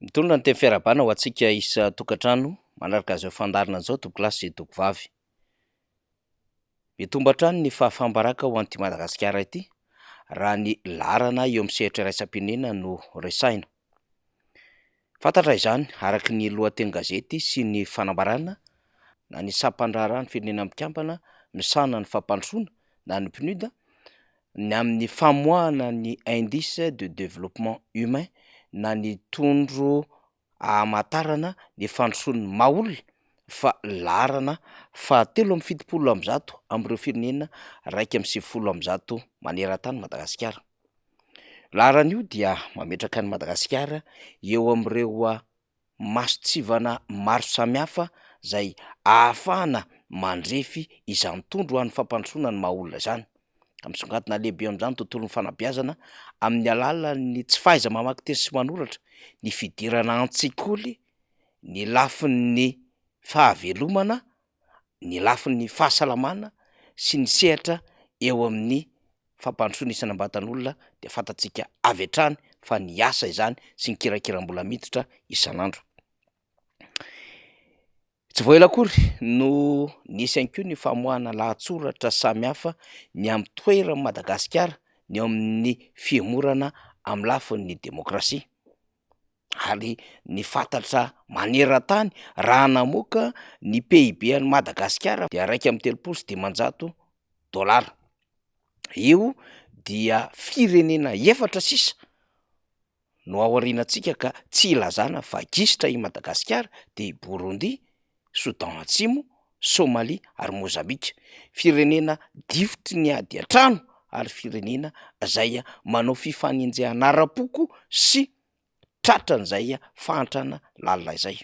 Mitondra ny teny fiarahabana ho antsika isan-tokantrano manaraka izao fandaharana izao tompokolahy sy tompovavy. Mitombo hatrany ny fahafaham-baraka ho an'ity Madagasikara ity raha ny laharana eo amin'ny sehatra iraisam-pirenena no resahina. Fantatra izany araka ny lohatenin-gazety sy ny fanambarana na ny sampandraharahan'ny Firenena Mikambana misahana ny fampandrosoana na ny PNUD ny amin'ny famoahana ny indice de développement humain na ny tondro ahamantarana ny fandrosoan'ny maha olona fa laharana fahatelo amby 170 amin'ireo firenena 191 maneran-tany Madagasikara. Io laharana io dia mametraka an'i Madagasikara eo amin'ireo mason-tsivana maro samihafa izay ahafahana mandrefy izany tondro ho an'ny fampandrosoana ny maha olona izany. Ka misongadina lehibe amin'izany ny tontolon'ny fanabeazana amin'ny alalan'ny tsy fahaiza-mamaky teny sy manoratra, ny fidirana an-tsekoly, ny lafiny fahavelomana, ny lafiny fahasalamana sy ny sehatra eo amin'ny fampandrosoana isan'ambatan'olona dia fantatsika avy hatrany fa ny asa izany sy ny kirakiram-bola miditra isan'andro. Tsy vao ela akory no nisy ihany koa ny famoahana lahatsoratra samihafa ny amin'ny toeran'i Madagasikara ny eo amin'ny fihemorana amin'ny lafiny demokrasia. Ary ny fantatra maneran-tany raha namoaka ny PIB an'i Madagasikara dia 531 dolara. Io dia firenena efatra sisa no aorianantsika ka tsy ilazana fa gisitra i Madagasikara dia i Burundi, Soudan Atsimo, Somalie ary Mozambika. Firenena difotry ny ady an-trano ary firenena izay manao fifanenjehana ara-poko sy tratran'izay fahantrana lalina izay.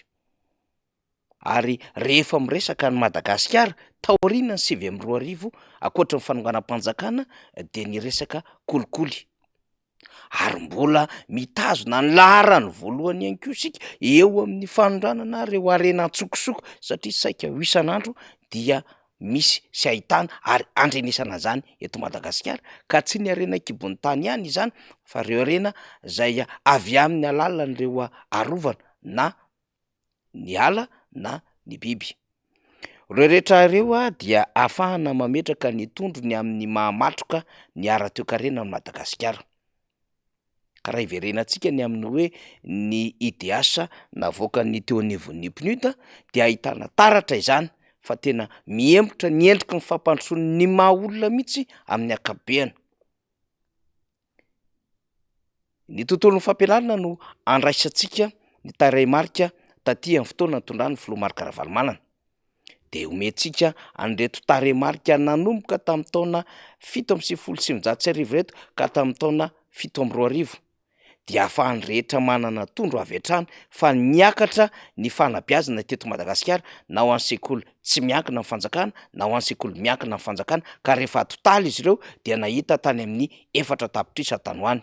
Ary rehefa miresaka an'i Madagasikara taorian'ny 2009, ankoatry ny fanonganam-panjakana dia ny resaka kolikoly. Ary mbola mitazona ny laharany voalohany ihany koa isika eo amin'ny fanondranana ireo harena an-tsokosoko satria saika ho isan'andro dia misy sy ahitana ary andrenesana an'izany eto Madagasikara ka tsy ny harena an-kibon'ny tany ihany izany fa ireo harena izay avy amin'ny alalan'ireo arovana na ny ala na ny biby. Ireo rehetra ireo dia ahafahana mametraka ny tondrony amin'ny maha matroka ny ara-toekarena an'i Madagasikara. Ka raha hiverenantsika ny amin'ny hoe ny IDH navoakan'ny teo anivon'ny PNUD dia ahitana taratra izany fa tena mihemotra ny endriky ny fampandrosoana ny maha olona mihitsy amin'ny ankapobeny. Ny tontolon'ny fampianarana no andraisantsika ny tarehimarika taty amin'ny fotoana nitondran'ny filoha Marc Ravalomanana. Dia omentsika an'ireto tarehimarika nanomboka tamin'ny taona 1997 ireto ka tamin'ny taona 2007. Dia ahafahan'ny rehetra manana tondro avy hatrany fa niakatra ny fanabeazana teto Madagasikara na ho an'ny sekoly tsy miankina amin'ny fanjakana na ho an'ny sekoly miankina amin'ny fanjakana ka rehefa atotaly izy ireo dia nahita tany amin'ny 4 tapitrisa tany ho any.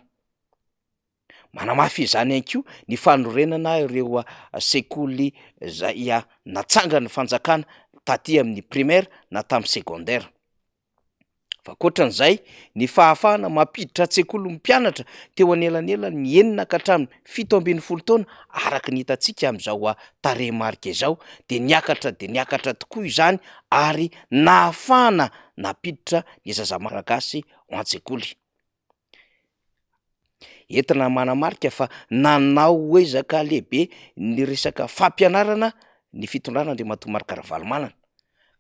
Manamafy izany ihany koa ny fanorenana ireo sekoly izay natsangan'ny fanjakana taty amin'ny primaire na tamin'ny secondaire. Fa ankoatran'izay, ny fahafahana mampiditra an-tsekoly ny mpianatra teo anelanelan'ny 6 ka hatramin'ny 17 taona araka ny hitantsika amin'izao tarehimarika izao dia niakatra dia niakatra tokoa izany ary nahafahana nampiditra ny zaza malagasy ho an-tsekoly. Entina manamarika fa nanao ezaka lehibe ny resaka fampianarana ny fitondrana Andriamatoa Marc Ravalomanana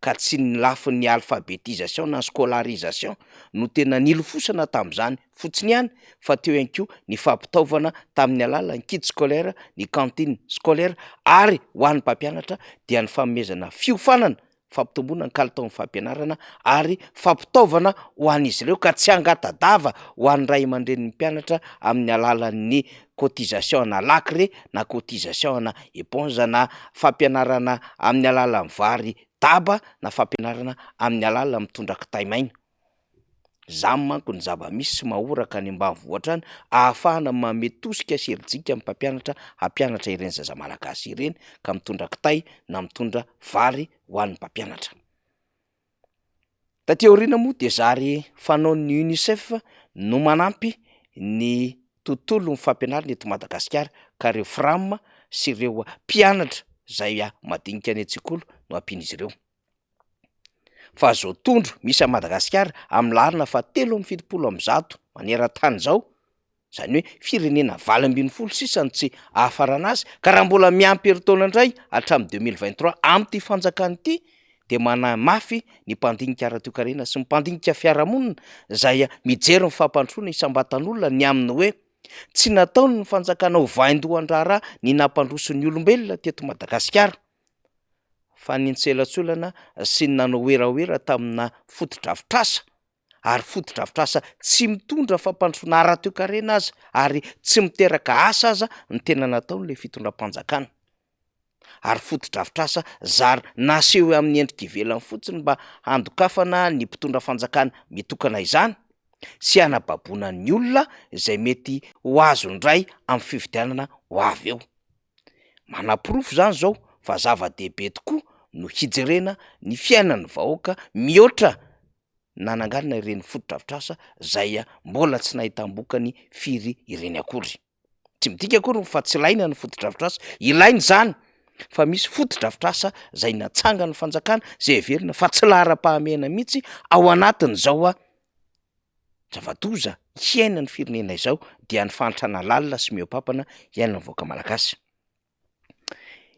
ka tsy ny lafiny alphabetisation na scolarisation no tena nilofosana tamin'izany fotsiny ihany fa teo ihany koa ny fampitaovana tamin'ny alalan'ny kit scolaire, ny cantine scolaire ary ho an'ny mpampianatra dia ny fanomezana fiofanana fampitomboana ny kalitaon'ny fampianarana ary fampitaovana ho an'izy ireo ka tsy hangata-dava ho an'ny ray aman-drenin'ny mpianatra amin'ny alalan'ny cotisation ana lacre na cotisation ana éponge na fampianarana amin'ny alalan'ny vary daba na fampianarana amin'ny alalan'ny mitondra kitay maina. Izany manko ny zava-misy sy mahoraka any ambanivohitra any ahafahana manome tosika sy herijika ny mpampianatra hampianatra ireny zaza malagasy ireny ka mitondra kitay na mitondra vary ho an'ny mpampianatra. Taty aoriana moa dia zary fanaon'ny UNICEF no manampy ny. tontolon'ny fampianarana eto Madagasikara ka ireo Fram sy ireo mpianatra izay madinika any an-tsekoly no ampian'izy ireo. Fa izao tondro misy an'i Madagasikara amin'ny laharana fahatelo amby 170 maneran-tany izao, izany hoe firenena 18 sisa no tsy ahafarana azy, ka raha mbola miampy herintaona indray hatramin'ny 2023 amin'ity fanjakana ity dia manahy mafy ny mpandinika ara-toekarena sy ny mpandinika fiarahamonina izay mijery ny fampandrosoana isam-batan'olona ny amin'ny hoe tsy nataon'ny fanjakana ho vaindohan-draharaha ny nampandroso ny olombelona teto Madagasikara fa ny nitselatsolana sy ny nanao werawera tamina fotodrafitrasa ary fotodrafitrasa tsy mitondra fampandrosoana ara-toekarena aza ary tsy miteraka asa aza ny tena nataon'ilay fitondram-panjakana. Ary fotodrafitrasa zary naseho amin'ny endrika ivelany fotsiny mba handokafana ny mpitondra fanjakana mitokana izany sy hanababoana ny olona izay mety ho azo indray amin'ny fifidianana ho avy eo. Manaporofo izany izao fa zava-dehibe tokoa no hijerena ny fiainan'ny vahoaka mihoatra nananganana ireny fotodrafitrasa izay mbola tsy nahitam-bokany firy ireny akory. Tsy midika akory fa tsy ilaina ny fotodrafitrasa, ilaina izany fa misy fotodrafitrasa izay natsangan'ny fanjakana izay heverina fa tsy laharam-pahamehana mihitsy ao anatin'izao zava-doza hiainan'ny firenena izao dia ny fahantrana lalina sy mihoa-pampana hiainan'ny vahoaka malagasy.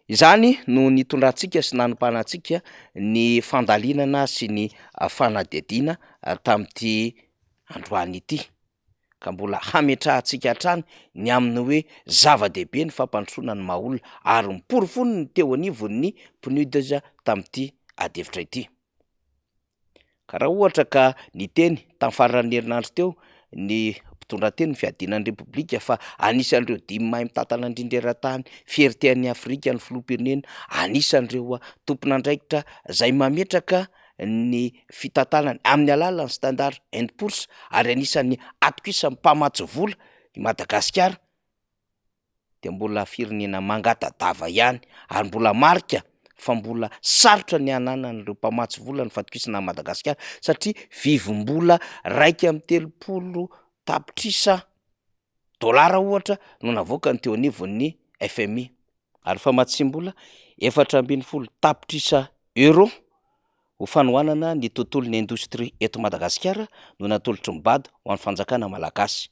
Izany no nitondrantsika sy nanompanantsika ny fandalinana sy ny fanadihadiana tamin'ity androany ity, ka mbola hametrahantsika hatrany ny amin'ny hoe zava-dehibe ny fampandrosoana ny maha olona ary noporofoiny ny teo anivon'ny PNUD tamin'ity adihevitra ity. Ka raha ohatra ka niteny tamin'ny faran'ny herinandro teo ny mpitondra teny ny fiadiana ny Repoblika fa anisan'ireo dimy mahay mitantana indrindra eran-tany, fierté an'i Afrika ny filoham-pirenena, anisan'ireo tompon'andraikitra izay mametraka ny fitantanany amin'ny alalan'ny Standard and Poor's ary anisan'ny atokisan'ny mpamatsy vola i Madagasikara. dia mbola firenena mangatadava ihany ary mbola marika fa mbola sarotra ny hananan'ireo mpamatsy vola ny fatokisana an'i Madagasikara satria vivim-bola 31 tapitrisa dolara ohatra no navoakany teo anivon'ny FMI ary famatsiam-bola 14 tapitrisa euro ho fanohanana ny tontolon'ny indostria eto Madagasikara no natolotry ny Bad ho an'ny fanjakana malagasy.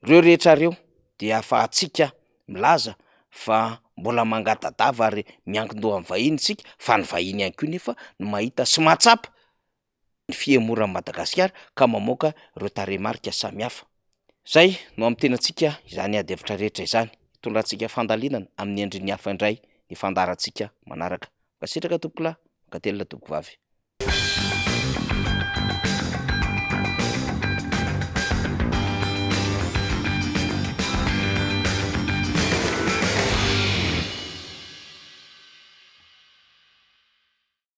Reo rehetra reo dia ahafahantsika milaza fa mbola mangatadava ary miankin-doha amin'ny vahiny isika fa ny vahiny ihany koa nefa no mahita sy mahatsapa ny fihemoran'i Madagasikara ka mamoaka ireo tarehimarika samihafa. Zay no hamintinantsika izany ady hevitra rehetra izany. Hitondrantsika fandalinana amin'ny endriny hafa indray ny fandaharantsika manaraka. Mankasitraka tompokolahy, mankatelina tompokovavy.